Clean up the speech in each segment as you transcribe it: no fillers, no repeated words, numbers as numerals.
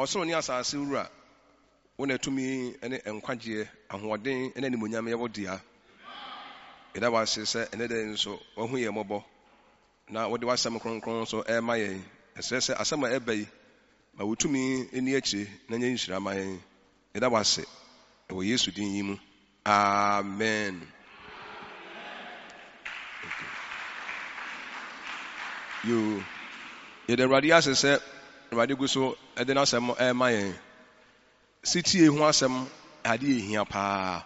Ɔsoro ne asase Wura, wo na tumi ne nkwagyeɛ, ahoɔden ne animuonyam yɛ wo dea. Yɛda wo ase sɛ ɛnnɛ da yi nso woahu yɛn mmɔbɔ na wode w'asɛm kronkron nso rema yɛn. Yɛsrɛ sɛ asɛm a ɛreba yi, ma wo tumi nni akyire na nyɛ nhyira ma yɛn. Yɛda wo ase wɔ Yesu din yi mu. Amen. Okay. Yoo. Yɛda Awurade ase sɛ Awurade gu so de n'asɛm rema yɛn. Setie ho asɛm ade yɛ hia paa.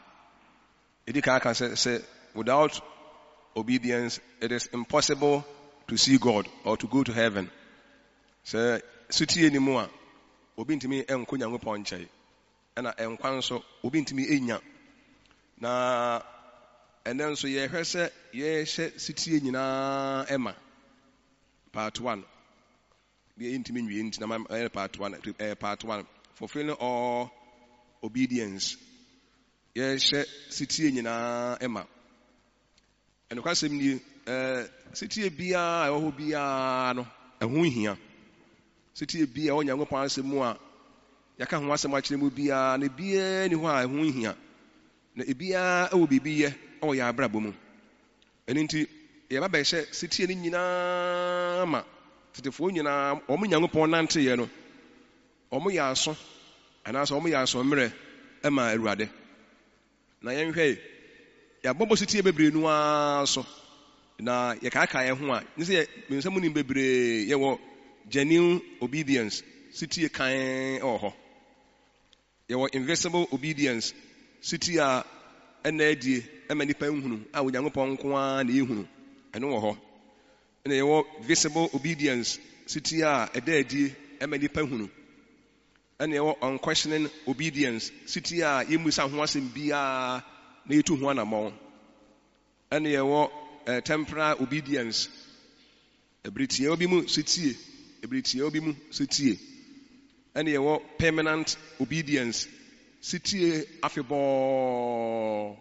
Edi kan aka sɛ sɛ without obedience it is impossible to see God or to go to heaven. Sɛ setie ni mu a, obi ntumi nkɔ Nyankopɔn nkyɛn. Ɛna nkwa nso, obi ntumi nnya. Na ɛnnɛ nso yɛhwɛ sɛ yɛhyɛ setie nyinaa ma. Part one. Deɛ yɛntumi nwie nti na ma part one. Ɛyɛ part one. Fulfilling all obedience. Yɛhyɛ setie nyinaa ma. Ɛnokwasɛm nie, ɛɛ setie biara a ɛwɔ hɔ biara no, ɛho hia. Setie biara a ɛwɔ Nyankopɔn asɛm mu a yɛaka ho asɛm akyerɛ mu biara no, ebiara nni hɔ a ɛho nhia. Na ebiara wɔ biribi yɛ wɔ yɛn abrabɔ mu. Ɛno nti, yɛba bɛhyɛ setie no nyinaa ma. Tetefoɔ nyinaa, wɔn Nyankopɔn nanteeɛ no, wɔyɛ aso anaasɛ wɔyɛ asoɔmmerɛ maa Awurade. Na yɛnhwɛ e, yɛabɔ bɔ setie bebree no ara so, na yɛkaakae yɛn ho a, nye sɛ yɛ, me nsa mu nim bebree, yɛwɔ genuine obedience, setie kann wɔ hɔ. Yɛwɔ invisible obedience, setie a ɛnna adie ma nnipa nhunu, a Onyankopɔn nko ara na ehunu, ɛno wɔ hɔ. Ɛna yɛwɔ visible obedience, setie a ɛda adie ma nnipa hunu. Ɛna yɛwɔ unquestioning obedience, setie a yemmisa ho asɛm biara na yetu ho anammɔn. Ɛna yɛwɔ temporal obedience, bere tiawa bi mu setie, bere tiawa bi mu setie. Ɛna yɛwɔ permanent obedience, setie afebɔɔ,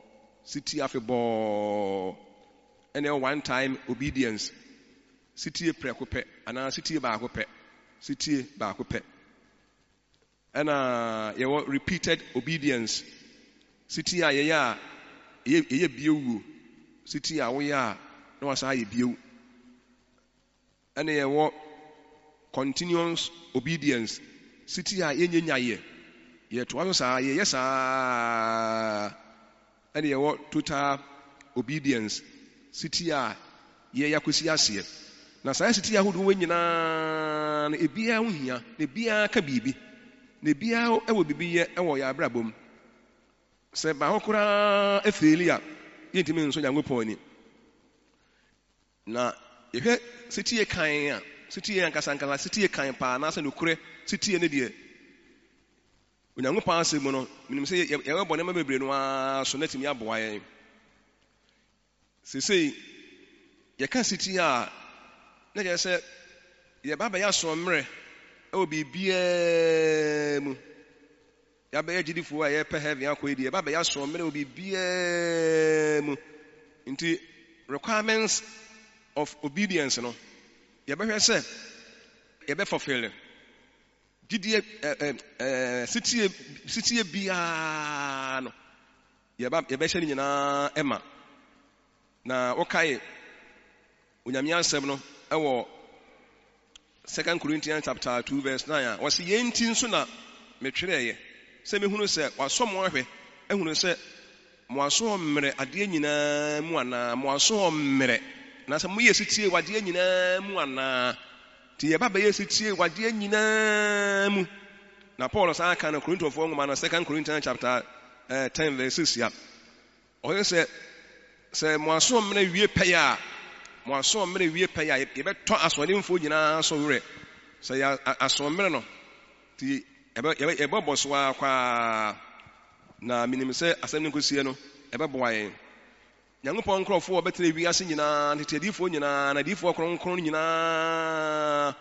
setie afebɔɔ. Ɛna yɛwɔ one time obedience, Setie prɛko pɛ anaa setie baako pɛ, setie baako pɛ. Ɛna yɛwɔ repeated obedience, setie a yɛyɛ a yɛyɛ bio wuo, setie a woyɛ a na wasan ayɛ bio. Ɛna yɛwɔ continuous obedience, setie a yɛnyɛ nyaeɛ, yɛtoa so saa, yɛyɛ saa. Ɛna yɛwɔ total obedience, setie a yɛyɛ akosi aseɛ. Na saa setie ahodoɔ wei nyinaa no, ebiara ho hia, na ebiara ka biribi, na ebiara wɔ biribi yɛ wɔ yɛn abrabɔ mu. Sɛ baako koraa feeli a, yɛntumi nsɔ Nyankopɔn ani. Na yɛhwɛ setie kann a, setie ankasa ankasa, setie kann paa, anaasɛ nokorɛ setie no deɛ, Onyankopɔn Asɛm mu no, menim sɛ yɛbɛbɔ nneɛma bebree no ara so na atumi aboa yɛn. Seesei, yɛka setie a, na kyerɛ sɛ yɛba abɛyɛ asoɔmmerɛ wɔ biribiara mu. Yɛabɛyɛ agyidifoɔ a yɛrepɛ heaven akɔ yi deɛ, yɛba abɛyɛ asoɔmmerɛ wɔ biribiara mu. Nti, requirements of obedience no, yɛbɛhwɛ sɛ yɛbɛ fulfill. Gyidie ɛ ɛ ɛ setie setie biara no, yɛba yɛbɛhyɛ ne nyinaa ma. Na wokae Onyame asɛm no wɔ Second Corinthians chapter 2 verse 9 a, wɔse yei nti nso na metwerɛeɛ, sɛ mehunu sɛ wasɔ mo ahwɛ ahunu sɛ mo aso mmerɛ adeɛ nyinaa mu anaa, mo aso mmerɛ, anaasɛ moyɛ setie wɔ adeɛ nyinaa mu anaa. Nti yɛba bɛyɛ setie wɔ adeɛ nyinaa mu. Na Paul san ka no Korintofoɔ nwoma no, Second Corinthians chapter 10 verse 6 a, ɔyɛ sɛ, sɛ mo aso mmerɛ wie pɛyɛ a, mo aso mmerɛ wie pɛyɛ a, yɛbɛtɔ asoɔdenfoɔ nyinaa so werɛ. Sɛ yɛ aso mmerɛ no, nti yɛbɛbɔ so ara kwaa. Na menim sɛ asɛm no nkɔsie no, ɛbɛboa yɛn. Nyankopɔn nkurɔfoɔ a wɔbɛtena wiase nyinaa, tete adiyifoɔ nyinaa, na adiyifoɔ kronkron nyinaa,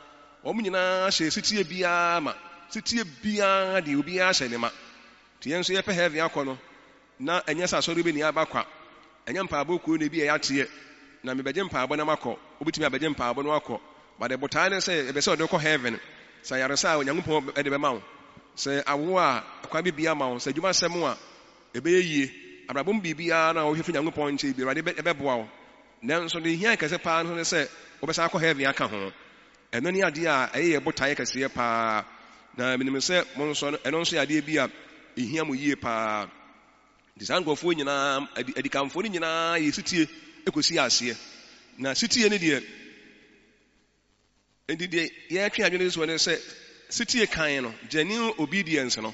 wɔn nyinaa hyɛɛ setie biara ma. Setie biara deɛ obiara hyɛ ne ma. Nti yɛn nso yɛpɛ heaven akɔ no, na ɛnyɛ sɛ asɔre bi na yɛaba kwa, ɛnyɛ mpaebɔ kuo na ebi a yɛateɛ, na mebɛgye mpaebɔ na makɔ. Wobɛtumi abɛgye mpaebɔ na wakɔ, but botae ne sɛ yɛpɛ sɛ ɔde kɔ heaven. Sɛ ayaresa a Onyankopɔn de bɛma wo. Sɛ awo a, kwan bɛbue ama wo. Sɛ adwumasɛm a, ɛbɛyɛ yie. Abrabɔ mu biribiara no a wohwɛ firi Nyankopɔn nkyɛn bi, Awurade bɛboa wo. Nanso deɛ ɛhia kɛse paa nso ne sɛ wobɛsan akɔ heaven aka ho. Ɛno ne adeɛ a ɛyɛ yɛn botaeɛ kɛseɛ paa. Na menim sɛ mo nso, ɛno nso yɛ adeɛ bi a ɛhia mo yie paa. Nti saa nkurɔfoɔ nyinaa, adikanfoɔ no nyinaa yɛ sitie kɔsi aseɛ. Na sitie no deɛ, nti deɛ yɛtwe adwene soɔ ne sɛ, sitie kan no, genuine obedience no,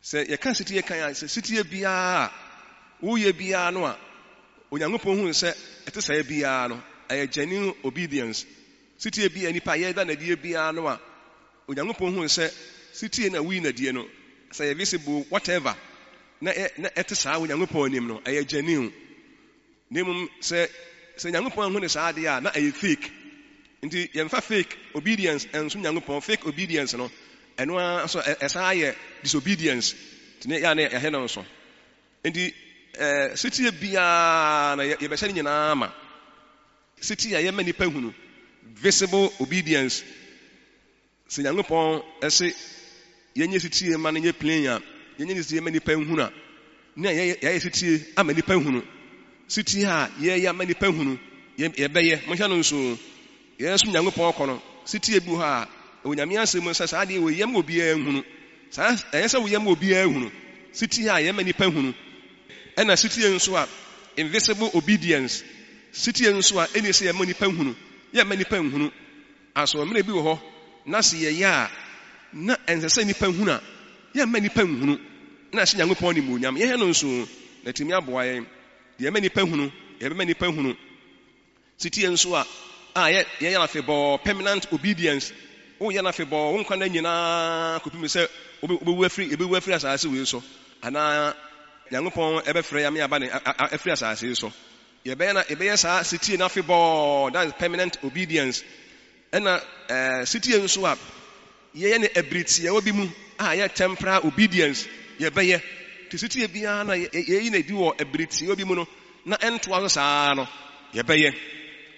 Sɛ yɛka setie kan a, sɛ setie biara a woyɛ biara no a Onyankopɔn hu sɛ ɛte saa biara no, ɛyɛ genuine obedience. Setie bi a nipa yɛda no adie biara no a Onyankopɔn hu sɛ setie na woyi no adie no, sɛ ɛyɛ visible, whatever, na ɛte saa Onyankopɔn anim no, ɛyɛ genuine. Na mmom sɛ sɛ Nyankopɔn anhu no saa deɛ a, na ɛyɛ fake. Nti yɛmfa fake obedience nsom Nyankopɔn. Fake obedience no, ɛno ara nso ɛsan yɛ disobedience. Nti ne yɛ a na yɛahwɛ no nso. Nti ɛɛ setie biara na yɛbɛhyɛ ne nyinaa ma. Setie a yɛma nipa hunu, visible obedience. Sɛ Nyankopɔn se yɛnyɛ setie ma no nyɛ plain a, yɛnyɛ setie ma nnipa nhunu a, na yɛayɛ setie ama nnipa hunu. Setie a yɛyɛ ama nnipa hunu, yɛbɛyɛ. Monhyɛ no nso o. Yɛsom Nyankopɔn kɔ no, setie bi wɔ hɔ a, ɛwɔ Nyame asɛm mu sɛ saa adeɛ wei yɛ ma obiara nhunu. Saa, ɛyɛ sɛ woyɛ ma obiara hunu. Setie a yɛma nnipa hunu. Ɛna setie nso a, invisible obedience, setie nso a ɛnni sɛ yɛma nnipa hunu, yɛmma nnipa nhunu. Asoɔmmerɛ bi wɔ hɔ na se yɛyɛ a na ɛnsɛ sɛ nnipa hunu a, yɛmma nnipa nhunu na ahyɛ Nyankopɔn animuonyam. Yɛhɛ no nso na atumi aboa yɛn. Deɛ ɛma nnipa hunu, yɛbɛma nnipa hunu. Setie nso a, a yɛ, yɛyɛ no afebɔɔ, permanent obedience. Woyɛ no afebɔɔ, wo nkwa nna nyinaa kɔpem sɛ wobɛwu afiri, yɛbɛwu afiri asaase wei so, anaa Nyankopɔn bɛfrɛ yɛn ama yɛaba ne, afiri asaase yi so. Yɛbɛyɛ na yɛbɛyɛ saa setie no afebɔɔ, that is permanent obedience. Ɛna ɛɛ setie nso a yɛyɛ no ɛbere tiawa bi mu a ɛyɛ temporal obedience yɛbɛyɛ. Te setie biara na yɛyi no adi wɔ ɛbere tiawa bi mu no na ɛntoa so saa no yɛbɛyɛ.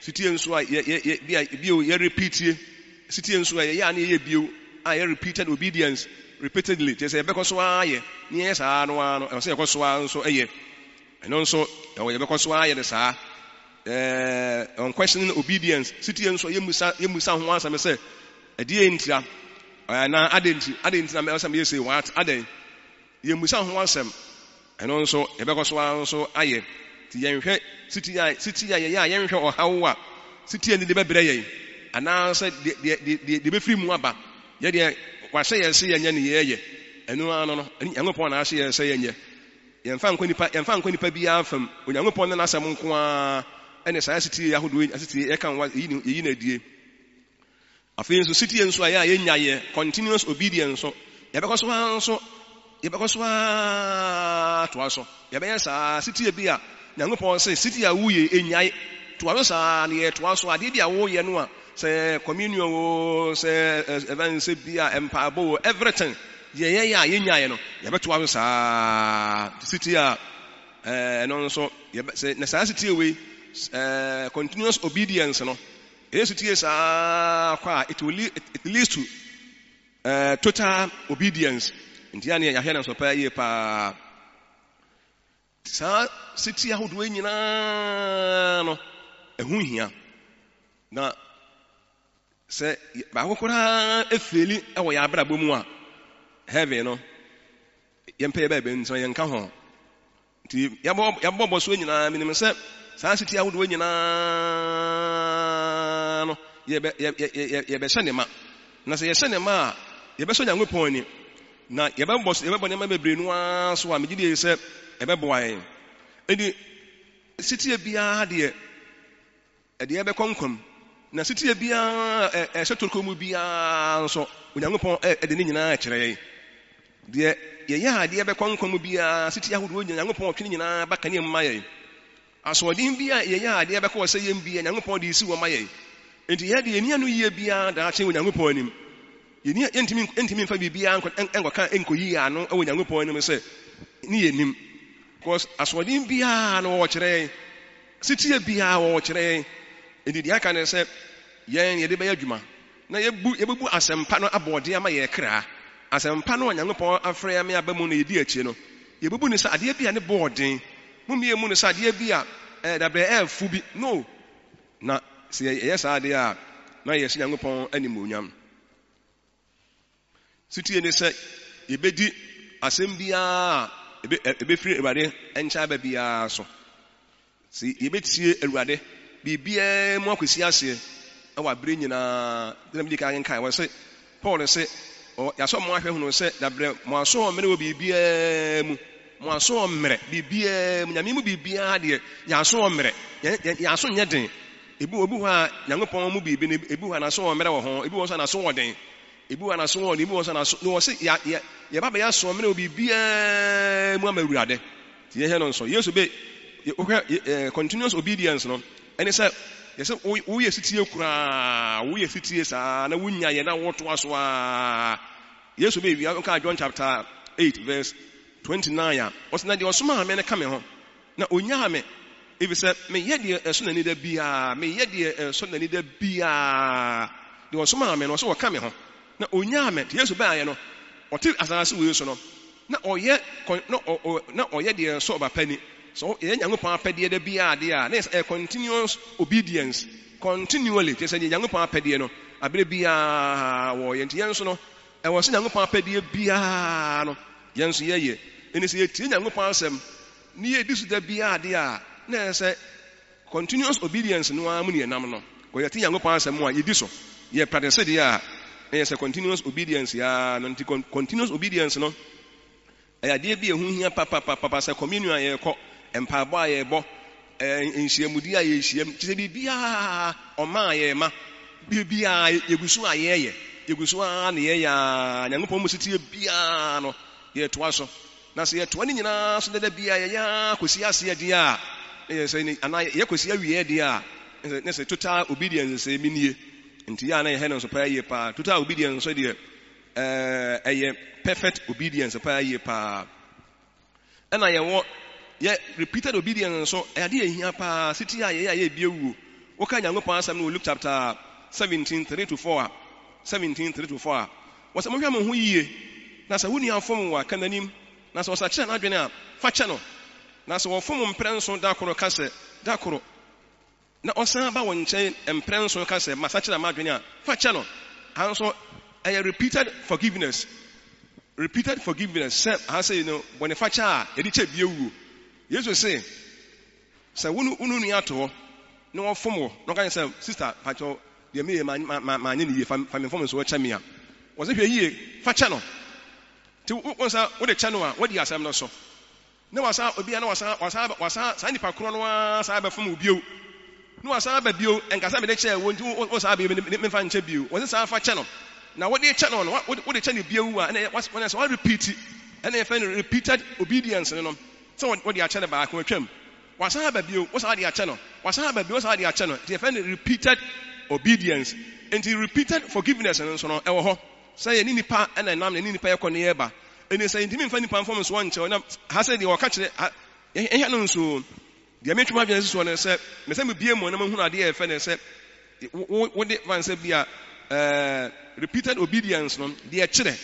Setie nso a yɛ yɛ bi a bio yɛ repeatie. Setie nso a yɛyɛ a na yɛyɛ bio a yɛ repeated obedience repeatedly kyerɛ sɛ yɛbɛkɔ so ara ayɛ na yɛyɛ saa no ara no ɛwɔ sɛ yɛkɔ so ara nso yɛ. Ɛno nso, ɛwɔ yɛbɛkɔ so ara ayɛ no saa. Ɛɛ, unquestioning obedience, setie nso, yɛmmisa, yɛmmisa ho asɛm sɛ, ɛdeɛn ntira? Anaa adɛn nti? Adɛn nti na mɛwɔ sɛ meyɛ sei? What? Adɛn? Yɛmmisa ho asɛm. Ɛno nso, yɛbɛkɔ so ara nso ayɛ. Nti yɛnhwɛ setie a, setie a yɛyɛ a yɛnhwɛ ɔhaw a setie no de bɛbrɛ yɛn, anaasɛ deɛ, deɛ, deɛ, deɛ ɛbɛfiri mu aba. Yɛ deɛ wahyɛ yɛn sɛ yɛnyɛ no yɛyɛ. Ɛno ara no no, Nyankopɔn na ahyɛ yɛn sɛ yɛnyɛ. Yɛmfa nkɔ nnipa, yɛmfa nkɔ nnipa biara fam. Onyankopɔn ne N'asɛm nko ara ne saa setie yi ahodoɔ yi, asetie yɛka ho, yɛyi no, yɛyi no adie. Afei nso, setie nso a yɛ a yɛnya yɛ continuous obedience nso, yɛbɛkɔ so ara nso, yɛbɛkɔ so ara toa so. Yɛbɛyɛ saa setie bi a Nyankopɔn se, setie a woyɛ nnyae, toa so saa na yɛtoa so. Adeɛ bi a woyɛ no a, sɛ communion o, sɛ ɛbɛn sɛ bi a mpaebɔ o, everything. Deɛ yɛyɛ a yɛnyaeɛ no, yɛbɛtoa so saa ara. Nti setie a, ɛno nso, yɛbɛ, sɛ, na saa setie wei, ɛɛ, continuous obedience no, ɛyɛ setie saa kɔ a, it will lead, it leads to ɛɛ, total obedience. Nti yɛa ne yɛahwɛ no nso paa yie paa. Saa setie ahodoɔ yi nyinaa no, ɛho hia. Na Sɛ baako koraa feeli wɔ yɛn abrabɔ mu a, heaven no, yɛmpɛ yɛ baabi ntena, yɛnka ho. Nti yɛbɔ yɛbɔ bɔsoɔ nyinaa, menim sɛ saa siti ahodoɔ nyinaa no, yɛbɛ yɛ yɛ yɛbɛhyɛ ne ma. Na sɛ yɛhyɛ ne ma a, yɛbɛsɔ Nyankopɔn ani. Na yɛbɛbɔ yɛbɛbɔ nneɛma bebree no ara so a, megye die sɛ ɛbɛboa yɛn. Enti setie biara deɛ, Ɛde yɛn bɛkɔ nkwa mu. Na setie biara a ɛhyɛ tokuro mu biara nso, Onyankopɔn de ne nyinaa kyerɛ yɛn. Deɛ yɛyɛ a ɛde yɛn bɛkɔ nkwa mu biara, setie ahodoɔ nyinaa, Onyankopɔn twe ne nyinaa ba kanea mu ma yɛn. Asoɔden bi a yɛyɛ a ɛde yɛn bɛkɔ ɔsɛeɛ mu biara, Onyankopɔn de si hɔ ma yɛn. Enti yɛn deɛ, yɛnni ano yie biara daakye wɔ Onyankopɔn anim. Yɛnni, yɛntumi, yɛntumi mfa biribiara nkɔ, nkɔka nkɔyi yɛn ano wɔ Onyankopɔn anim sɛ ne yɛnnim. Because asoɔden biara no wɔkyerɛ yɛn. Setie biara wɔwɔ kyerɛ yɛn. Enti deɛ aka ne sɛ yɛn yɛde bɛyɛ adwuma na yɛbu yɛbɛbu asɛmpa no aboɔden ama yɛn kra. Asɛmpa no a Nyankopɔn afrɛ yɛn ama yɛaba mu no yɛdi akyire no, yɛbubu no sɛ adeɛ bi a ne bo ɔden. Mommie mmu no sɛ adeɛ bi a ɛyɛ dabrɛ ɛɛfo bi. No! Na sɛ yɛyɛ saa adeɛ a, na yɛhyɛ Nyankopɔn animuonyam. Setie ne sɛ yɛbɛdi asɛm biara a ɛbɛfiri Awurade nkyɛn aba biara so. Sɛ yɛbɛtie Awurade biribiara mu akɔsi aseɛ wɔ aberɛ nyinaa. Deɛ na medi kan akenkan wɔ se, Paul se, yɛasɔ mo ahwɛ hunu sɛ dabrɛ mo aso ɔmmerɛ wɔ biribiara mu. Mo aso ɔmmerɛ biribiara mu. Nyame mu biribiara deɛ, yɛn aso ɔmmerɛ. Yɛn aso nyɛ den. Ebi obi hɔ a, Nyankopɔn mu biribi no, ebi hɔ a n'aso wɔ mmerɛ wɔ ho, ebi wɔ nso a n'aso wɔ den. Ebi wɔ a n'aso wɔ den, ebi wɔ nso a n'aso, na wɔse yɛ, yɛ, yɛba bɛyɛ asoɔmmerɛ wɔ biribiara mu ama Awurade. Nti yɛhwɛ no nso. Yesu bɛ, wohwɛ, eh, continuous obedience no, ɛne sɛ, yɛsɛ woyɛ sitie koraa, woyɛ sitie saa, na wonya yɛ na wotoa so a. Yesu bɛ wia, woka John chapter 8 verse 29 a, ɔsɛ na deɛ ɔsomaa me no ka me ho. Na ɔnyaa me, efisɛ meyɛ deɛ ɛsɔ n'ani da biara, meyɛ deɛ ɛsɔ n'ani da biara. Deɛ ɔsomaa me no, ɔsɛ ɔka me ho. Na ɔnyaa me. Nti Yesu baeɛ no, ɔte asase wei so no, na ɔyɛ, na ɔ, na ɔyɛ deɛ ɛsɔ ɔba pa ani. Sɛ yɛyɛ Nyankopɔn apɛdeɛ da biara adeɛ a, na yɛ sɛ continuous obedience, continually, kyerɛ sɛ deɛ Nyankopɔn apɛdeɛ no, aberɛ biara wɔyɛ. Nti yɛn nso no, ɛwɔ sɛ Nyankopɔn apɛdeɛ biara no, yɛn nso yɛyɛ. Enti sɛ yɛtie Nyankopɔn asɛm na yɛdi so da biara adeɛ a, na ɛyɛ sɛ continuous obedience no ara mu na yɛnam no. Kɔ yɛte Nyankopɔn asɛm a, yɛdi so. Yɛ practice deɛ a, na ɛyɛ sɛ continuous obedience ara no. Nti continuous obedience no, ɛyɛ adeɛ bi a ɛho hia papapapapa sɛ communion a yɛrekɔ, mpaebɔ a yɛrebɔ, nhyiamudi a yɛhyiam, kyerɛ sɛ biribiara ɔma a yɛrema, biribiara yɛgu so a yɛreyɛ, yɛgu so ara na yɛyɛ ara, Nyankopɔn mu setie biara no, yɛtoa so. Na sɛ yɛtoa ne nyinaa so dada biara, yɛyɛ ara kɔsi aseɛ deɛ a, na yɛ sɛ, anaa yɛyɛ kɔsi awieɛ deɛ a, na sɛ total obedience sɛ menie. Nti yɛ a na yɛhɛ no nso paa yie paa. Total obedience nso deɛ, ɛyɛ perfect obedience paa yie paa. Ɛna yɛwɔ yɛ repeated obedience nso, ɛyɛ adeɛ a ɛhia paa, siti a yɛyɛ a yɛrebie wuo. Woka Nyankopɔn asɛm no wɔ Luke chapter 17, 3 to 4 a, 17, 3 to 4 a, wɔsɛ monhwɛ mo ho yie, na sɛ wo nua fom wo a, ka n'anim, na sɛ ɔsakyera n'adwene a, fa kyɛ no. Na sɛ ɔfom wo mprɛnson da koro ka sɛ, da koro, na ɔsan ba wo nkyɛn mprɛnson ka sɛ, Masakyera m'adwene a, fa kyɛ no. Aha nso, ɛyɛ repeated forgiveness. Repeated forgiveness, sɛ aha sei no, bɔnefakyɛ a yɛde kyɛ bio wuo. Yesu se, sɛ wo ne wo nua to hɔ na ɔfom wo, na ɔka kyerɛ sɛ, Sista, pakyɛw, deɛ meyɛ manyɛ no yie, fa me mfomsoɔ kyɛ me a, ɔse hwɛ yie, fa kyɛ no. Nti wo nsa wode kyɛ no a, woadi asɛm no so. Na wasan obi a na wasan wasan wasan saa nipa korɔ no ara san abɛfom wo bio na wasan aba bio nka sɛ mede kyɛɛ wo nti wo wo san bio me memfa nkyɛ bio wɔse san fa kyɛ no na wode kyɛ no no wode wode kyɛ no bio a ɛna wɔn sɛ wɔn repeat ɛna yɛfɛ no repeated obedience no no sɛ wode akyɛ no baako atwam wasan aba bio wo san de akyɛ no wasan aba bio wo san de akyɛ no nti yɛfɛ no repeated obedience nti repeated forgiveness no nso no ɛwɔ hɔ sɛ yɛne nipa ɛna ɛnam na yɛne nipa yɛkɔ ne yɛba Ɛnni sɛ yɛntumi mfa nnipa mfomsoɔ nkyɛ wɔn. Na ha sɛ deɛ wɔka kyerɛ ha, yɛhwɛ no nso, deɛ metwe m'adwene asi soɔ ne sɛ, mɛ sɛ mebie mu na mahunu adeɛ a ɛfɛ ne sɛ, wode fa sɛ bi a repeated obedience no, deɛ ɛkyerɛ,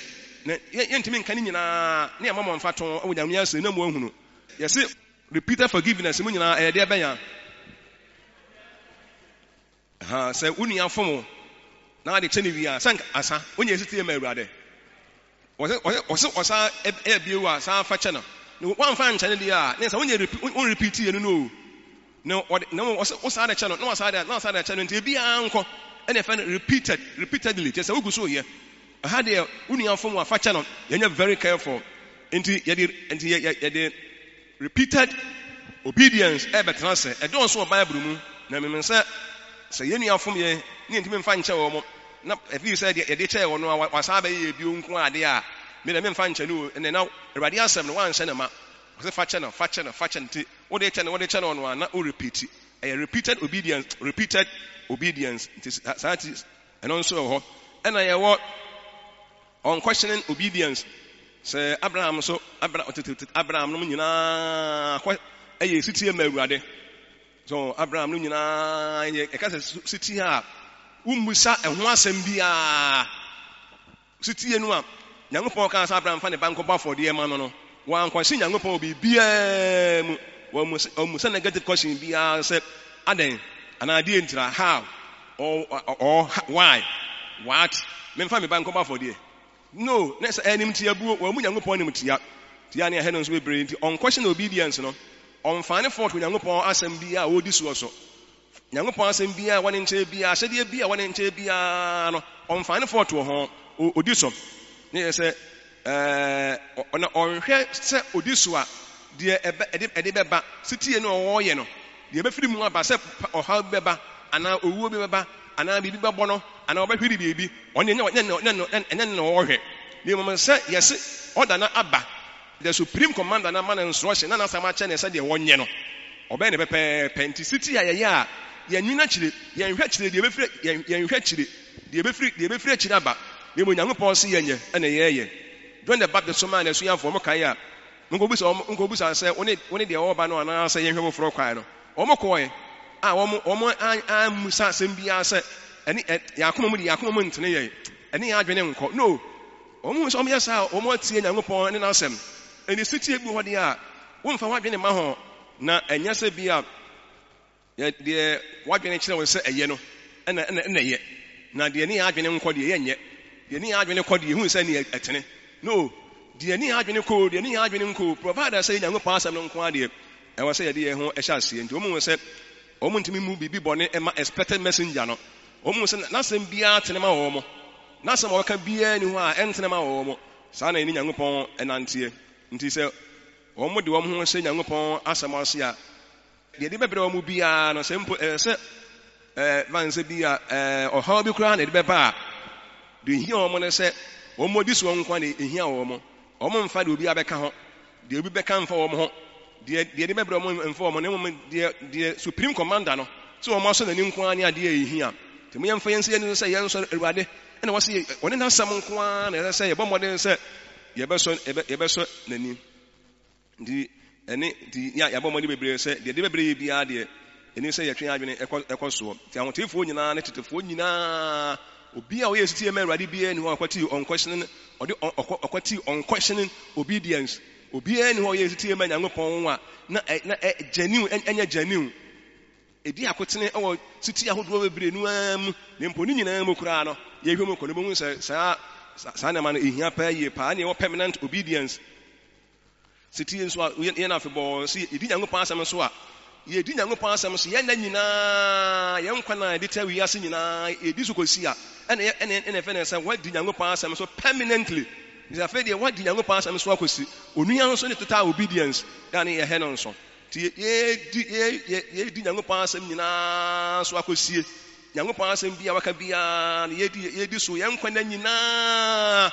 na yɛntumi nka ne nyinaa ne ɛma mo mfa to wɔ Nyame asɛm na mo ahunu. Yɛse repeated forgiveness mu nyinaa ɛyɛ deɛ bɛn a? Ahaa, sɛ wo nua fom wo na ade kyɛ no wie a, sɛ nka asa, wonyɛ setie ma Awurade. Wɔse, wɔse, wɔse ɔsan ɛyɛ bio a, san fa kyɛ no. Na woamfa ankyɛ no deɛ a, ne sɛ wonyɛ wo repeat yɛ no no o. Na wɔde, na wɔse wo san de kyɛ no, na wasan de, na wasan de akyɛ no, nti ebiara nkɔ. Ɛna ɛfɛ no repeated, repeatedly, kyerɛ sɛ wogu so yɛ. Ɛha deɛ, wo nua fom wo a, fa kyɛ no. Yɛnyɛ very careful. Nti yɛde, nti yɛ, yɛ, yɛde Repeated obedience rebɛtena ase. Ɛdɔɔso wɔ Bible mu, na menim sɛ sɛ yɛn nua fom yɛn na yɛntumi mfa nkyɛ wɔn, na ɛfiri sɛ deɛ yɛde kyɛɛ wɔn no a wasan abɛyɛ yɛn bio nko ara adeɛ a, me deɛ memfa nkyɛ no o. Ɛnneɛ na Awurade asɛm no woanhyɛ no ma. Ɔse fa kyɛ no, fa kyɛ no, fa kyɛ no. Nti wode kyɛ no, wode kyɛ no no a na wo repeat. Ɛyɛ repeated obedience, repeated obedience. Nti saa nti ɛno nso wɔ hɔ. Ɛna yɛwɔ Unquestioning obedience, sɛ Abraham nso, Abra, tete Abraham nom nyinaa kɔ ɛyɛ sitie ma Awurade. So Abraham nom nyinaa yɛ ɛka sɛ sitie a wommusa ɛho asɛm biara. Sitie no a Nyankopɔn kaa sɛ Abraham mfa ne ba nkɔbɔ afɔdeɛ ma no no, wankɔhye Nyankopɔn wɔ biribiara mu. Wammisa negative question biara sɛ adɛn anaa deɛ ntira, how or why, what, memfa me ba nkɔbɔ afɔdeɛ. No, na sɛ animtiabuo, wammu Nyankopɔn animtia. Tia ne ɛhɛ no nso bebree nti, ɔnkɔhye no obedience no, ɔmfa ne fault wɔ Nyankopɔn asɛm biara a ɔredi soɔ so. Nyankopɔn asɛm biara a ɛwɔ ne nkyɛn biara, ahyɛdeɛ biara a ɛwɔ ne nkyɛn biara no, ɔmfa ne fault wɔ ho, ɔdi so. Ne yɛ sɛ, ɛɛ, na ɔnhwɛ sɛ ɔdi so a, deɛ ɛbɛ, ɛde, ɛde bɛba, setie no a ɔreyɛ no, deɛ ɛbɛfiri mu aba, sɛ ɔhaw bi bɛba, anaa owuo bi bɛba, anaa biribi bɛbɔ no, anaa ɔbɛhwere biribi, ɔno deɛ ɛnyɛ, ɛnyɛ, ɛnyɛ, ɛnyɛ ne na ɔrehwɛ. Na mmom sɛ yɛse order no aba, the supreme commander no ama no instruction na n'asɛm akyɛ no sɛdeɛ wɔnyɛ no, ɔbɛyɛ no pɛpɛɛpɛ. Nti setie a yɛyɛ a, yɛnnwene akyire, yɛnhwɛ akyire deɛ ɛbɛfiri, yɛn, yɛnhwɛ akyire deɛ ɛbɛfiri, deɛ ɛbɛfiri akyire aba, na mmom Onyankopɔn se yɛnyɛ, ɛna yɛyɛ. John the Baptist somaa n'asuafoɔ, mokae a, Monkɔbisa wɔn, monkɔbisa sɛ, Wone, wone deɛ ɔreba no anaasɛ yɛnhwɛ foforɔ kwan no? Wɔn kɔɔɛ a wɔn, wɔn an, ammisa asɛm biara sɛ, Ɛne, ɛ, yɛn akoma mu de, yɛn akoma mu ntene yɛn, ɛne yɛn adwene nkɔ. No! Wɔn hu sɛ wɔyɛ saa a, wɔn atie Nyankopɔn ne N'asɛm. Ɛnti setie bi wɔ hɔ deɛ a, womfa w'adwene mma ho, na ɛnyɛ sɛ bi a, Yɛ deɛ w'adwene kyerɛ wo sɛ ɛyɛ no na na na ɛyɛ, na deɛ ne yɛn adwene nkɔ deɛ yɛnyɛ. Deɛ ne yɛn adwene kɔ deɛ yɛhunu sɛ neɛ ɛtene. No, deɛ ne yɛn adwene kɔ o, deɛ ne yɛn adwene nkɔ o, provided sɛ yɛ Nyankopɔn asɛm no nko ara deɛ, ɛwɔ sɛ yɛde yɛn ho hyɛ aseɛ. Nti wɔn hu sɛ wɔn ntumi mmu biribi bɔne mma expected messenger no. Wɔn hu sɛ n'asɛm biara tene ma wɔn. N'asɛm a ɔka biara nni hɔ a ɛntene ma wɔn. Saa na yɛne Nyankopɔn nanteɛ. Nti sɛ wɔn de wɔn ho hyɛ Nyankopɔn asɛm ase a, Deɛ ɛde bɛbrɛ wɔn biara no, sɛ mpo ɛsɛ sɛ ɛɛ fa no sɛ bi a ɛɛ ɔhaw bi koraa na ɛde bɛba a, deɛ ehia wɔn ne sɛ wɔn adi soɔ nko ara na ehia wɔn. Wɔn mfa deɛ obiara bɛka ho, deɛ obi bɛka mfa wɔn ho, deɛ deɛ ɛde bɛbrɛ wɔn mfa wɔn, na mmom deɛ deɛ supreme commander no sɛ wɔn asɔ n'ani nko ara ne adeɛ a ehia. Nti mo yɛmfa yɛn nsa yɛn ani so sɛ yɛnsɔ Awurade ɛna wɔsi wɔne n'asɛm nko ara na ɛsɛ sɛ yɛbɔ mmɔden sɛ yɛbɛsɔ yɛbɛsɔ n'ani. Nti ɛne nti yɛ a yɛabɔ mmɔden bebree sɛ deɛ ɛde bɛbrɛ yɛ biara deɛ, ɛni sɛ yɛtwe yɛn adwene ɛkɔ ɛkɔ soɔ. Nti ahoteefoɔ nyinaa ne tetefoɔ nyinaa, obi a ɔyɛ setie ma Awurade biara nni hɔ a ɔkwatii unquestioning, ɔde ɔkɔ ɔkwatii unquestioning obedience. Obiara nni hɔ a ɔyɛ setie ma Nyankopɔn a na ɛ na ɛ genuine ɛnyɛ genuine. Ɛdi akotene wɔ setie ahodoɔ bebree no ara mu, na mpo ne nyinaa mu koraa no, yɛhwɛ mu kɔ no, wobɛhu sɛ saa saa nneɛma no ɛhia paa yie paa, ɛne ɛwɔ permanent obedience. Setie nso a yɛn afebɔɔ sɛ yɛdi Nyankopɔn asɛm so a, yɛdi Nyankopɔn asɛm so yɛn nna nyinaa, yɛn nkwa na yɛde tɛ wiase nyinaa, yɛdi so kɔsi a, ɛna ɛna ɛna ɛfɛ ne sɛ wɔadi Nyankopɔn asɛm so permanently. Nti afei deɛ wɔadi Nyankopɔn asɛm so akɔsi. Onua nso ne total obedience, yɛ ne yɛhɛ no nso. Nti yɛdi yɛdi Nyankopɔn asɛm nyinaa so akɔsie. Nyankopɔn asɛm bi a waka biara no yɛdi yɛdi so yɛn nkwa nna nyinaa.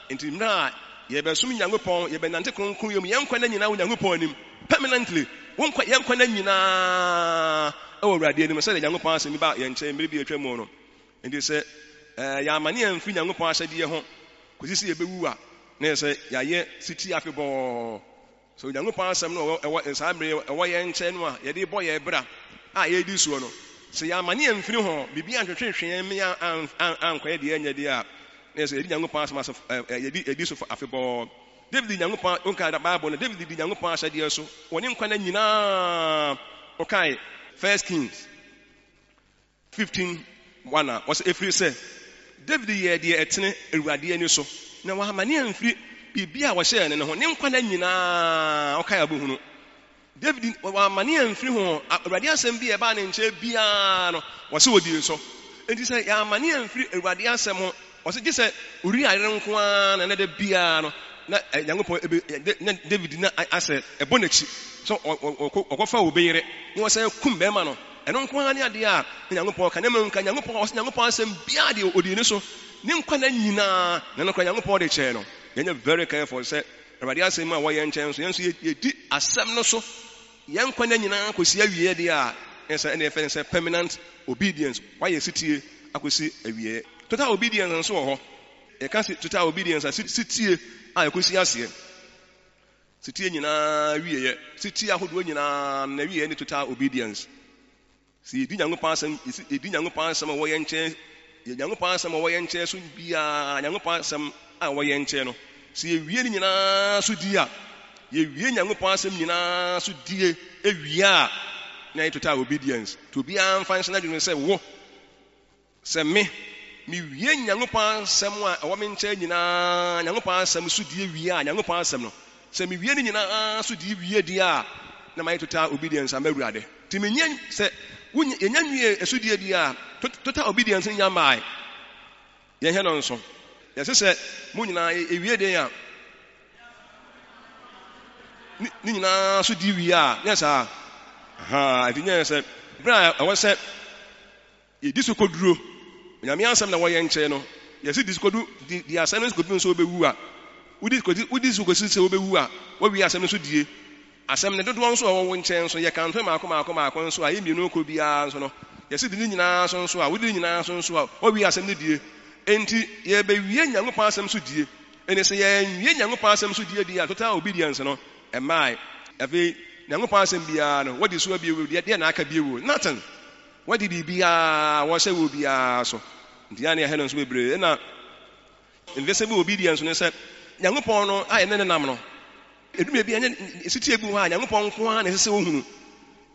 Nti mmerɛ a yɛbɛsom Nyankopɔn, yɛbɛnante kronkronyɛ mu yɛn nkwa nna nyinaa wɔ Nyankopɔn anim permanently. Wo nkwa yɛn nkwa nna nyinaa wɔ Awurade anim sɛdeɛ Nyankopɔn asɛm bi ba yɛn nkyɛn mmerɛ bi a atwa mu no. Nti sɛ ɛɛ yɛamane amfiri Nyankopɔn ahyɛdeɛ ho kɔsi sɛ yɛbɛwu a, na yɛ sɛ yɛayɛ setie afebɔɔ. Sɛ Onyankopɔn Asɛm no a ɛwɔ saa mmere yi ɛwɔ yɛn nkyɛn no a yɛde rebɔ yɛn bra a yɛredi soɔ no, sɛ yɛammane amfiri ho, biribi antwetwetwe yɛn ma yɛankɔyɛ deɛ ɛnyɛ deɛ a, na yɛ sɛ yɛdi Nyankopɔn Asɛm ase, yɛdi, yɛdi so afebɔɔ. David di Nyankopɔn, wokae Bible no, David di Nyankopɔn ahyɛdeɛ so wɔ ne nkwa nna nyinaa. Wokae First Kings 15 1 a, ɔsɛ, Ɛfiri sɛ Dawid yɛɛ deɛ ɛtene Awurade ani so, na wammane amfiri biribiara a wɔhyɛɛ no no ho, ne nkwa nna nyinaa. Ɔkae a wobɛhunu. Dawid wammane amfiri ho. Awurade asɛm bi a ɛbaa ne nkyɛn biara no, wɔsɛ ɔdii so. Enti sɛ yɛammane amfiri Awurade asɛm ho, ɔsɛ gye sɛ Uria yere nko ara na na da biara no na Nyankopɔn ebe na David na asɛ ɛbɔ n'akyi sɛ ɔkɔfa obi yere na wɔsan kum bɛrima no. Ɛno nko ara ne adeɛ a na Nyankopɔn ka. Na mmom nka Nyankopɔn, ɔsɛ Nyankopɔn asɛm biara deɛ ɔdii ne so ne nkwa nna nyinaa, na nokorɛ Nyankopɔn de kyɛɛ no. Yɛnyɛ very careful sɛ Awurade asɛm a ɛwɔ yɛn nkyɛn nso, yɛn nso yɛdi asɛm no so yɛn nkwa nna nyinaa kɔsi awieɛ deɛ a, ɛne sɛ ɛne yɛfrɛ no sɛ permanent obedience, woayɛ setie akɔsi awieɛ. Total obedience nso wɔ hɔ. Yɛka total obedience a, setie a ɛkɔsi aseɛ. Setie nyinaa awieɛ. Setie ahodoɔ nyinaa no n'awieɛ ne total obedience. Sɛ yɛdi Nyankopɔn asɛm, yɛdi Nyankopɔn asɛm a ɛwɔ yɛn nkyɛn, yɛ Nyankopɔn asɛm a ɛwɔ yɛn nkyɛn so biara, Nyankopɔn asɛm. a ɛwɔ yɛn nkyɛn no, sɛ yɛwie ne nyinaa so die a, yɛwie Nyankopɔn asɛm nyinaa so die wie a, na yɛyɛ total obedience. Nti obiara mfa nhyɛ n'adwene sɛ wo, sɛ me, mewie Nyankopɔn asɛm a ɛwɔ me nkyɛn nyinaa, Nyankopɔn asɛm so die wie a, Nyankopɔn asɛm no, sɛ mewie ne nyinaa so die wie deɛ a, na mayɛ total obedience ama Awurade. Nti menyɛ, sɛ wonya, yɛnya nwie ɛso die deɛ a, total obedience no nya mmae. Yɛnhwɛ no nso. Yɛse sɛ mo nyinaa yɛwie den a, ne nyinaa so di wie a, nyɛ saa. Ahaa, ɛnti nyɛ sɛ berɛ a ɛwɔ sɛ yɛdi so kɔduro Onyame asɛm na wɔyɛ nkyɛn no, yɛse di so kɔdu, di, di asɛm no so kɔpem sɛ wobɛwu a, wodi, kɔdi, wodi so kɔsi sɛ wobɛwu a, woawie asɛm no so die. Asɛm no dodoɔ nso a ɛwɔ wo nkyɛn nso, yɛkanto mmaako mmaako mmaako nso a, ɛyɛ mmienu kɔ biara nso no, yɛse di ne nyinaa so nso a, wodi ne nyinaa so nso a, woawie asɛm no die. Enti, yɛrebɛwie Nyankopɔn asɛm so die. Enti sɛ yɛanwie Nyankopɔn asɛm so die deɛ a, total obedience no, ɛmmae. Afei, Nyankopɔn asɛm biara no, woadi so abie deɛ, deɛ na aka bio? Nothing. Woadi biribiara a wɔhyɛ wɔ biara so. Nti yɛa ne yɛhɛ no nso bebree. Ɛna invisible obedience no sɛ, Nyankopɔn no a yɛne no nam no, Ɛdu baabi a, ɛnyɛ setie bi wɔ hɔ a Nyankopɔn nko ara na ɛsɛ sɛ ɔhunu.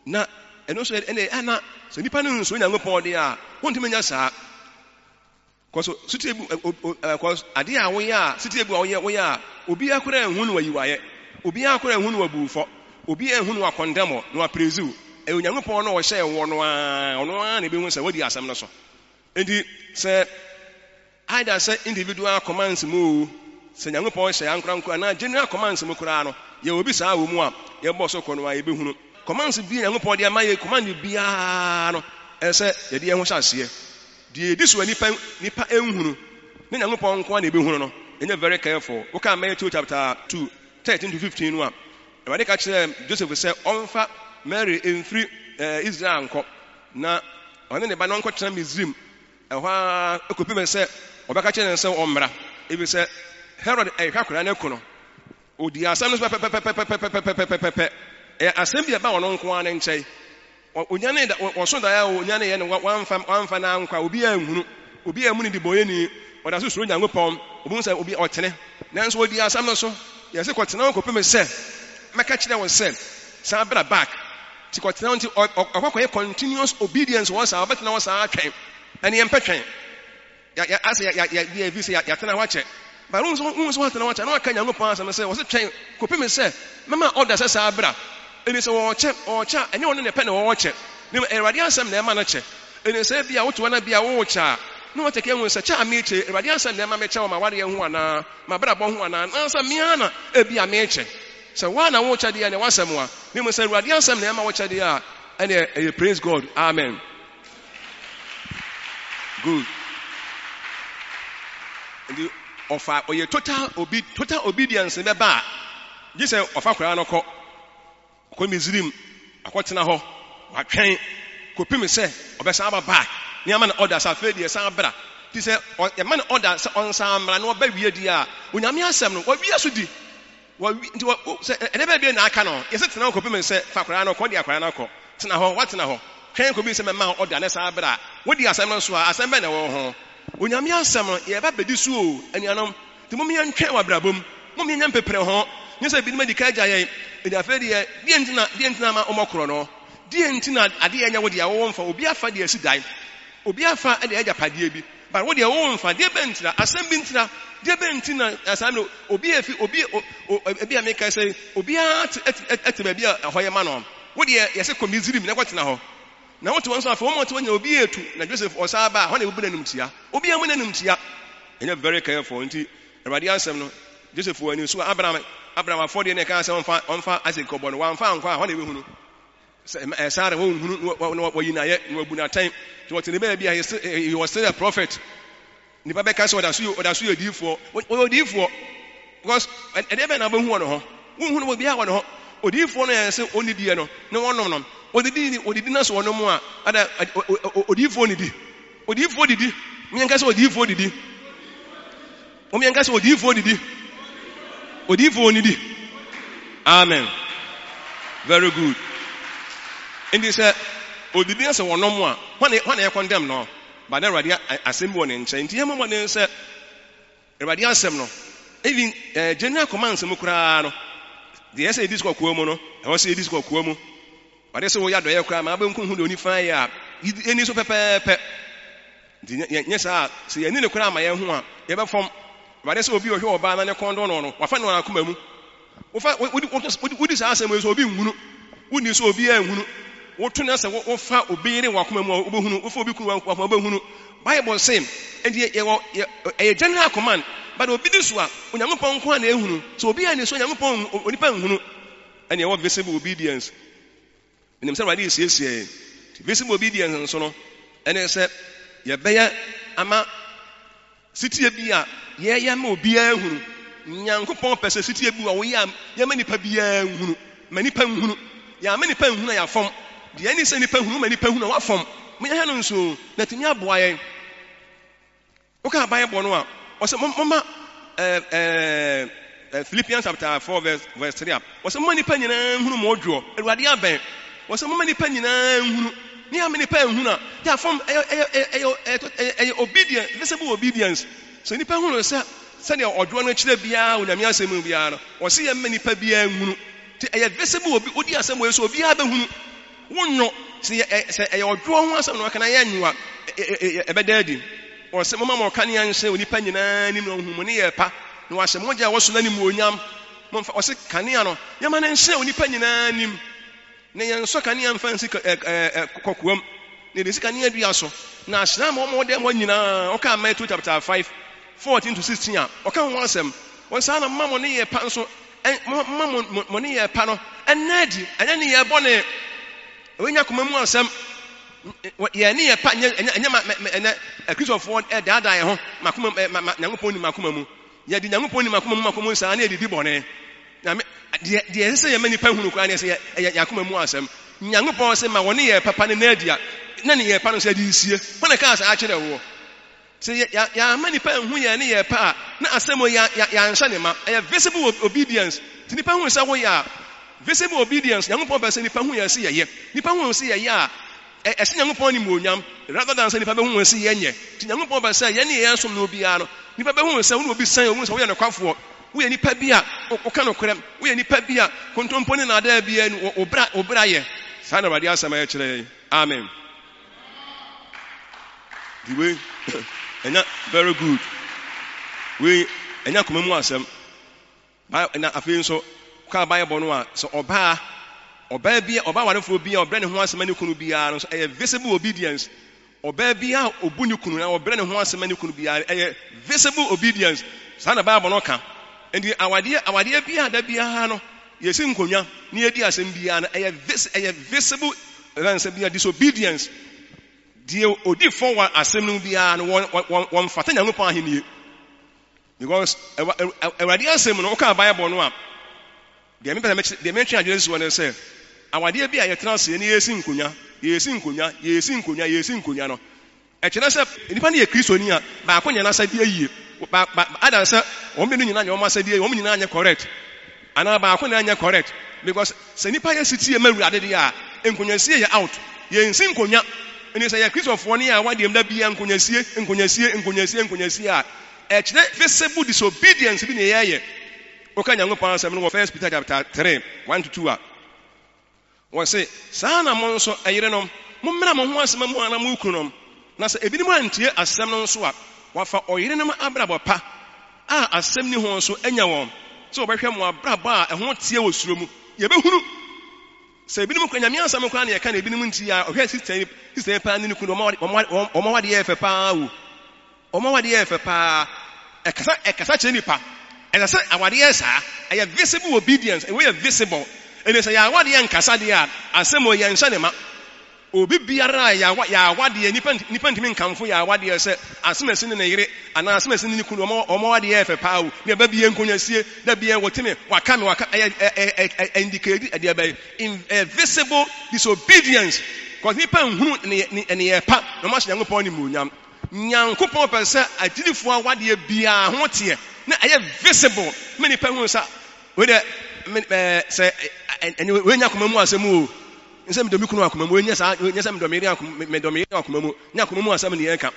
Na ɛno nso ɛnna ɛna sɛ nipa no nsuro Nyankopɔn deɛ a, wontumi nyɛ saa. Kɔso setie bi kɔs adeɛ a woyɛ a setie bi a woyɛ woyɛ a obiara koraa nhu no wayi wayɛ. Obiara koraa nhu no wabu fɔ. Obiara nhu no wakɔndɛm na waprezi wo. Ɛyɛ Onyankopɔn na ɔhyɛɛ woɔ no ara, ɔno ara na ɛbɛhu sɛ wadi asɛm no so. Enti sɛ Either sɛ individual commands mu oo, sɛ Nyankopɔn hyɛ ankorankoro anaa general commands mu koraa no, yɛwɔ bi saa wɔ mu a, yɛbɔ so kɔ no a yɛbɛhunu. Commands bi a Nyankopɔn de ama yɛ, command biara no, ɛsɛ sɛ yɛde yɛn ho hyɛ aseɛ. Deɛ yɛdi so a nnipa nnipa nhunu, ne Nyankopɔn nko ara na ɛbɛhunu no, yɛnyɛ very careful. Woka Matthew chapter 2, 13 to 15 no a, Awurade ka kyerɛɛ Joseph sɛ ɔmfa Mary mfiri Israel nkɔ, na ɔne ne ba no nkɔtena Misrim Ɛhɔ ara kɔpem sɛ wɔbɛka kyerɛ no sɛ ɔmmra, efisɛ Herod rehwɛ akwadaa no aku no. Ɔdii asɛm no so pɛpɛpɛpɛpɛpɛpɛpɛpɛ. Ɛyɛ asɛm bi a ɛbaa ɔno nko ara ne nkyɛn. Ɔnyanee da, ɔso daeɛ a ɔnyaneeɛ no, wamfa, wamfa no ankɔ a, obiara anhunu. Obiara ammu no debɔneyɛni. Ɔda so suro Nyankopɔn. Ɔbɛhu sɛ obi, ɔtene. Nanso ɔdii asɛm no so. Yɛse kɔtena hɔ kɔpem sɛ mɛka kyerɛ wo sɛ san bra back. Nti kɔtena hɔ nti ɔkɔ kɔyɛ continuous obedience wɔ saa ɔbɛtena hɔ saa atwɛn ɛne yɛn mpɛ twɛn ya ya asɛ ya ya ya bi efi sɛ ya yɛatena hɔ akyɛ ba wohu sɛ wohu sɛ wɔatena hɔ akyɛ na waka Nyankopɔn asɛm sɛ wɔsɛ twɛn kɔpem sɛ mɛma ɔda sɛ saa bra ɛni sɛ wɔɔkyɛ ɔɔkyɛ a ɛnyɛ ɔno na ɛpɛ na wɔɔkyɛ ne Awurade asɛm na ɛma no kyɛ ɛni sɛ bi a wote hɔ na bi a worekyɛ a na wɔtɛkɛ hu sɛ kyɛ a mekyɛ Awurade asɛm na ɛma mekyɛ wɔ m'awareɛ ho anaa m'abrabɔ ho anaa anaasɛ me ara na ebi a mekyɛ Sɛ woa na worekyɛ deɛ a, ɛneɛ w'asɛm a. Na mmom sɛ Awurade asɛm na ɛma wokyɛ deɛ a, ɛneɛ ɛyɛ praise God. Amen. Good. Nti ɔfa ɔyɛ total obi total obedience bɛba a, gye sɛ ɔfa koraa no kɔ kɔ Misrim akɔtena hɔ watwɛn kɔpem sɛ ɔbɛsan aba back ne ama no order sɛ afei deɛ san bra. Nti sɛ yɛma no order sɛ ɔnsan mmra na ɔba wie deɛ a, Onyame asɛm no wawie so di. Wɔawi, nti wɔ, wo, sɛ, ɛdɛ bɛn bio na aka no? Yɛse tena hɔ kɔpem sɛ, fa akwadaa no kɔ, de akwadaa no akɔ. Tena hɔ, woatena hɔ. Twɛn kɔpem sɛ mɛma wo ɔda ne saa berɛ a wodi asɛm no so a, asɛm bɛn na ɛwɔ wo ho? Onyame asɛm no, yɛreba abɛdi so o, anuanom. Nti mom yɛntwɛn wɔ abrabɔ mu. Mom yɛnyɛ mpepere ho. Nyɛ sɛ binom adi kan agya yɛn. Nti afei deɛ, deɛn nti na, deɛn nti na ama wɔmmɔ korɔno? Deɛn nti na adeɛ a ɛnyɛ wo dea wo womfa? Obi afa de asi dan. Obi afa de ayɛ agyapadeɛ bi. But wo deɛ wo nfa, deɛ bɛn ntira? Asɛm bi ntira. Deɛ bɛn nti na saa mmerɛ obi efi obi o o ebi a meka sɛ obiara te te te baabi a ɛhɔ yɛ ma no. Wo deɛ yɛsɛ kɔ Misrim na kɔtena hɔ. Na wote hɔ nso afei wɔn a wɔte hɔ nyinaa obi etu na Joseph ɔsan ba a hɔ na ebubu n'anum tia. Obiara mu n'anum tia. Ɛnyɛ very careful nti Awurade asɛm no Joseph wɔ ani so Abraham Abraham afɔdeɛ na ɛka sɛ ɔmfa ɔmfa Isaac kɔbɔ no wamfa ankɔ a hɔ na ebehunu. Sɛ ɛma ɛsaa de wɔnhunu na wɔyi no ayɛ na wɔabu no atɛn. Nti wɔte ne baabi a he was still a prophet. Nipa bɛka sɛ ɔda so yɛ ɔda so yɛ odiyifoɔ. Ɔyɛ odiyifoɔ because ɛdeɛ bɛn na wobɛhu wɔ ne ho? Wonhu no wɔ biara wɔ ne ho. Odiyifoɔ no yɛ sɛ ɔnnidiɛ no na wɔnom no. Ɔdidi ɔdidi na sɛ ɔnom a ada odiyifoɔ nidi. Odiyifoɔ didi. Moyɛnka sɛ odiyifoɔ didi. Moyɛnka sɛ odiyifoɔ didi. Odiyifoɔ nidi. Amen. Very good. Nti sɛ odidi na sɛ wɔnom a, hwan na ɛkɔndɛm no? Ba na Awurade asɛm bi wɔ ne nkyɛn. Nti yɛmmɔ mmɔden sɛ. Awurade asɛm no, even eh, general commands mu koraa no, deɛ ɛsɛ yɛdi so kɔkoa mu no, ɛwɔ sɛ yɛdi so kɔkoa mu. Ɔde sɛ woyɛ adɔeɛ koraa ma abɛnku hu deɛ onifa yɛ a, yɛni so pɛpɛɛpɛ. Nti nyɛ saa a, sɛ yɛanni no koraa ama yɛn ho a, yɛbɛfɔm. Awurade sɛ obi a ɔhwɛ ɔbaa na ne kɔn dɔ no no, wafa no akoma mu. Wofa, wodi saa asɛm yi sɛ obi nhunu. Wonni so obiara nhunu. Woto no sɛ wofa obi yere wɔ akoma mu a wobɛhunu. Wofa obi kunu wɔ akoma wobɛhunu. Bible se, nti yɛwɔ, ɛyɛ general command, but obi di so a, Onyankopɔn nko ara na ehunu. Sɛ obi anni so, Onyankopɔn, onipa nhunu. Ɛne ɛwɔ visible obedience. Menim sɛ Awurade resiesie yɛn. Nti visible obedience nso no, ɛne sɛ yɛbɛyɛ ama setie bi a yɛyɛ ama obiara hunu. Nyankopɔn pɛ sɛ setie bi a woyɛ a yɛma nipa biara nhunu. Ma nipa nhunu. Yɛama nipa nhunu a yɛafɔm. Deɛ ɛne sɛ nipa hunu, ma nipa hunu a wafɔm. Monyɛhwɛ no nso na atumi aboa yɛn. Woka Bible no a, ɔsɛ momma ɛɛ ɛɛ Philippians chapter 4 verse 3 a, ɔsɛ momma nipa nyinaa nhunu mo dwoɔ. Awurade abɛn. Ɔsɛ momma nipa nyinaa nhunu. Ne ama nipa nhunu a, yɛ afɔm ɛyɛ ɛyɛ ɛyɛ ɛyɛ ɛyɛ obedience, visible obedience. Sɛ nipa hunu sɛ sɛdeɛ ɔdwoɔ no kyerɛ biara wɔ Nyame asɛm mu biara no, ɔsɛ yɛ mma nipa biara nhunu. Nti ɛyɛ visible obi wodi asɛm wɔ yi so obiara bɛhunu. Wonnwo. Sɛ yɛ ɛ sɛ ɛyɛ ɔdwoɔ ho asɛm na wɔka na yɛnnwo a, ɛ ɛ ɛ ɛbɛda adi. Ɔse, Momma mo kanea nhyerɛn wɔ nnipa nyinaa anim na wɔahu mo nneyɛɛ pa, na wɔahyɛ mo Agya a ɛwɔ soro no animuonyam. Momfa, ɔse, kanea no, yɛmma no nhyerɛn wɔ nnipa nyinaa anim, na yɛnsɔ kanea mfa nsi ɛ ɛ ɛ kɔkoam, na yɛde si kanea dua so, na ahyerɛn ama wɔn a wɔda mu hɔ nyinaa. Ɔkaa Matthew chapter 5, 14 to 16 a, ɔka ho asɛm. Ɔse, Saa na momma mo nneyɛɛ pa nso Momma mo nneyɛɛ pa no nna adi, ɛnyɛ nneyɛɛ bɔne. Wei nyɛ akoma mu asɛm. Yɛn nneyɛɛ pa nyɛ ɛnyɛ ma ɛnɛ Akristofoɔ ɛdaadaa yɛn ho. Makoma ma ma Nyankopɔn nim makoma mu. Yɛde Nyankopɔn nim makoma mu makoma mu saa na yɛdidi bɔne. Nyame deɛ deɛ ɛsɛ sɛ yɛma nipa hunu koraa ne ɛsɛ yɛ yɛn akoma mu asɛm. Nyankopɔn sɛ ma wɔn nneyɛɛ papa no nna adi a na nneyɛɛ pa no nso yɛde nsie. Hwan na ɛkaa saa kyerɛ woɔ? Sɛ yɛamma nnipa anhu yɛn nneyɛɛ pa a, na asɛm wei yɛanhyɛ ne ma. Ɛyɛ visible obedience. Sɛ nnipa hu sɛ woyɛ a, visible obedience, Nyankopɔn pɛ sɛ nnipa hu yɛn sɛ yɛyɛ. Nnipa hu sɛ yɛyɛ a, ɛhyɛ Nyankopɔn animuonyam rather than sɛ nnipa bɛhu yɛn sɛ yɛnyɛ. Nti Nyankopɔn pɛ sɛ yɛne yɛn som no biara no, nnipa bɛhu sɛ wo ne obi sɛn, wɔhu sɛ woyɛ nokwafoɔ, woyɛ nipa bi a woka nokorɛ, woyɛ nipa bi a kontompo ne naadaa biara ni, wo bra wo bra yɛ. Saa na Awurade asɛm ayɛ kyerɛ yɛn. Amen. Nti wei ɛnya very good. Wei ɛnya koma mu asɛm. Na afei nso kaa Bible no a sɛ ɔbaa ɔbaa bi ɔbaa warefoɔ bi a ɔbrɛ ne ho asɛm ne kunu biara no nso ɛyɛ visible obedience. Ɔbaa bi a obu ne kunu na ɔbrɛ ne ho asɛm ne kunu biara ɛyɛ visible obedience. Saa na Bible no ka. Nti awadeɛ awadeɛ bi a da biara no Yɛsi nkonnwa na yɛdi asɛm biara no, ɛyɛ vis ɛyɛ visible ɛfɛn sɛ bia disobedience. Deɛ odi fɔ wɔ asɛm no mu biara no, wɔn wɔn wɔmfata Nyankopɔn ahennie. Because Awurade asɛm no, wokaa Bible no a, deɛ mepɛ sɛ deɛ metwe adwene si soɔ ne sɛ, awadeɛ bi a yɛtena ase na yɛsi nkonnwa, yɛsi nkonnwa, yɛsi nkonnwa, yɛsi nkonnwa no, Ɛkyerɛ sɛ nipa no yɛ Kristoni a, baako nyɛ n'asɛdeɛ yie. Ba, ba, either sɛ wɔn mmienu nyinaa nyɛ wɔn asɛdeɛ yie, wɔn nyinaa nyɛ correct, anaa baako na ɛnyɛ correct. Because sɛ nipa yɛ setie ma Awurade deɛ a, nkonyasie yɛ out. Yɛnsi nkonya. Ɛnti sɛ yɛ Kristofoɔ ne yɛ awadeɛ mu da biara nkonyasie, nkonyasie, nkonyasie, nkonyasie a, ɛkyerɛ visible disobedience bi na yɛyɛ. Woka Nyankopɔn asɛm no wɔ First Peter chapter 3, 1 to 2 a, Wɔse, Saa ara na mo nso, ɛyerenom, mommrɛ mo ho ase ma mo ara mo kununom, na sɛ ebinom antie asɛm no nso a, wɔafa ɔyerenom abrabɔ pa a asɛm nni ho so anya wɔn, sɛ wɔbɛhwɛ mo abrabɔ a ɛho teɛ wɔ suro mu. Yɛbɛhunu sɛ ebinom kora, Nyame asɛm koraa na yɛka na ebinom ntie a, ɔhwɛ sista yi, sista yi paa ne ne kunu, wɔn awadeɛ yɛ fɛ paa o. Wɔn awadeɛ yɛ fɛ paa. Ɛkasa ɛkasa kyerɛ nipa. Ɛsɛ sɛ awadeɛ yɛ saa. Ɛyɛ visible obedience. Wei yɛ visible. Ɛnti sɛ yɛn awadeɛ nkasa deɛ a, asɛm wei yɛnhyɛ ne ma. Obi biara a yɛn awadeɛ, nipa nipa ntumi nkamfo yɛn awadeɛ sɛ Asemasi ne ne yere anaa Asemasi ne ne kunu, wɔn wɔn awadeɛ yɛ fɛ paa o. Nea ɛba biara nkonyasie, da biara wɔte me, waka me, waka, ɛyɛ ɛ ɛ ɛ indicate ɛdeɛ bɛyɛ in visible disobedience. Cause nipa nhunu ne ne nneyɛɛ pa na wɔahyɛ Nyankopɔn animuonyam. Nyankopɔn pɛ sɛ agyidifoɔ awadeɛ biara ho teɛ na ɛyɛ visible ma nnipa hunu sɛ wei deɛ me ɛɛ sɛ ɛnyɛ wei nyɛ akoma mu asɛm o nsɛ medɔ me kunu akoma mu nyɛ saa nyɛ sɛ medɔ me yere akoma medɔ me yere akoma mu nyɛ akoma mu asɛm ne yɛka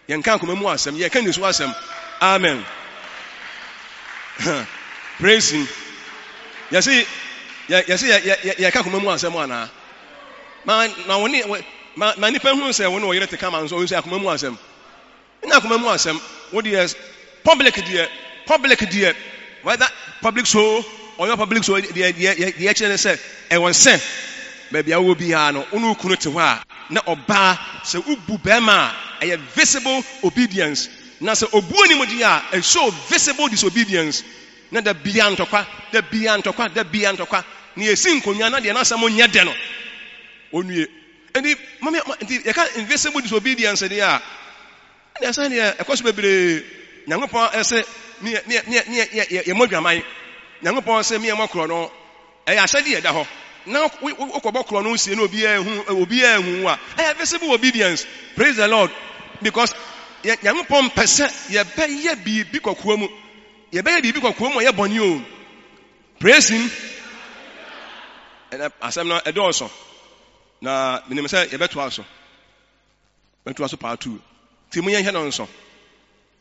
yɛnka akoma mu asɛm yɛka niso asɛm amen. Praise him. Yɛse yɛse yɛka koma mu asɛm anaa? Ma na wo ne ma ma nipa hu sɛ wo ne ɔyere te kama nso ɔyɛ sɛ akoma mu asɛm. Ɛnyɛ akoma mu asɛm. Wo deɛ public deɛ public deɛ whether public so or not public so deɛ deɛ deɛ ɛkyerɛ ne sɛ ɛwɔ sɛ baabi a wowɔ biara no wo ne wo kunu te hɔ a na ɔbaa sɛ wobu bɛrima a ɛyɛ visible obedience na sɛ obuo ni mu deɛ a ɛshow visible disobedience na da bia ntɔkwa da bia ntɔkwa da bia ntɔkwa na yɛsi nkonnwa na deɛ n'asɛm nyɛ dɛ no onue. Nti mami nti yɛka invisible disobedience deɛ a ɛna ɛsɛ deɛ ɛkɔ so bebree. Nyankopɔn ɛsɛ ne ne ne ne yɛ yɛ mɔ dwaman. Nyankopɔn sɛ mi yɛ mɔ korɔ no ɛyɛ ahyɛde ɛda hɔ. Na wokɔbɔ korɔ no sie na obiara ehu obiara ehu a ɛyɛ visible obedience. Praise the Lord because Nyankopɔn mpɛ sɛ yɛbɛyɛ biribi kɔkoa mu. Yɛbɛyɛ biribi kɔkoa mu a ɛyɛ bɔne o. Praise him. Ɛnɛ asɛm no ɛdɔɔso na menim sɛ yɛbɛtoa so. Bɛtoa so part 2. Nti mo yɛnhwɛ no nso.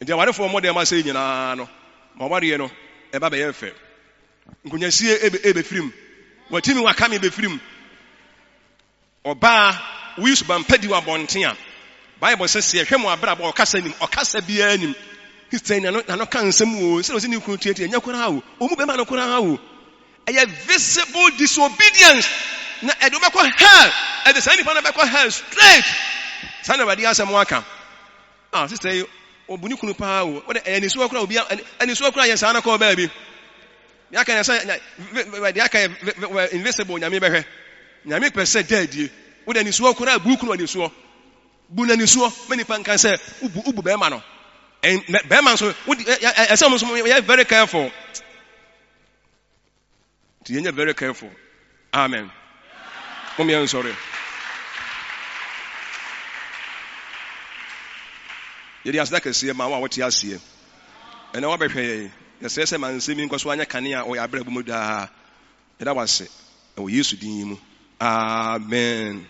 Nti awarefoɔ mmɔ dɛm asɛ nyinaa no, ma awareɛ no ɛba bɛyɛ fɛ. Nkonyasie ɛbɛfirim. Watimi wakame bɛfirim. Ɔbaa, woyi suban pa di wɔ abɔnten a, Bible sɛ sɛ yɛhwɛ mo abrabɔ ɔkasa nim, ɔkasa biara nim. Sɛ n'ano n'ano ka nsɛm o, sɛ ɔsɛ ne kunu tietie, ɛnyɛ koraa o, ɔmu bɛma no koraa o. Ɛyɛ visible disobedience na ɛde wobɛkɔ hell, ɛde saa nipa no bɛkɔ hell straight. Saa na Awurade asɛm aka. Ah, sister yi, ɔbu ne kunu paa o. Wode ɛyɛ nisuo koraa obi anisuo koraa yɛ saa na kɔɔ baabi. Deɛ aka yɛ sɛ deɛ aka yɛ invisible nyame bɛhwɛ. Nyame pɛ sɛ da adie. Wode anisuo koraa bu kunu anisuo. Bu n'anisuo ma nipa nka sɛ ubu ubu bɛrima no. Bɛrima nso wode ɛsɛ wɔn nso yɛ very careful. Nti yɛnyɛ very careful. Amen. Mom yɛn nsɔre. Yɛde aseda kɛseɛ ma wo a wote aseɛ. Ɛnɛ woabɛhwɛ yɛn. Yɛsrɛ sɛ ma nsɛm yi nkɔ so anyɛ kanea wɔ yɛn abrabɔ mu daa. Yɛda wo ase wɔ Yesu din mu. Amen.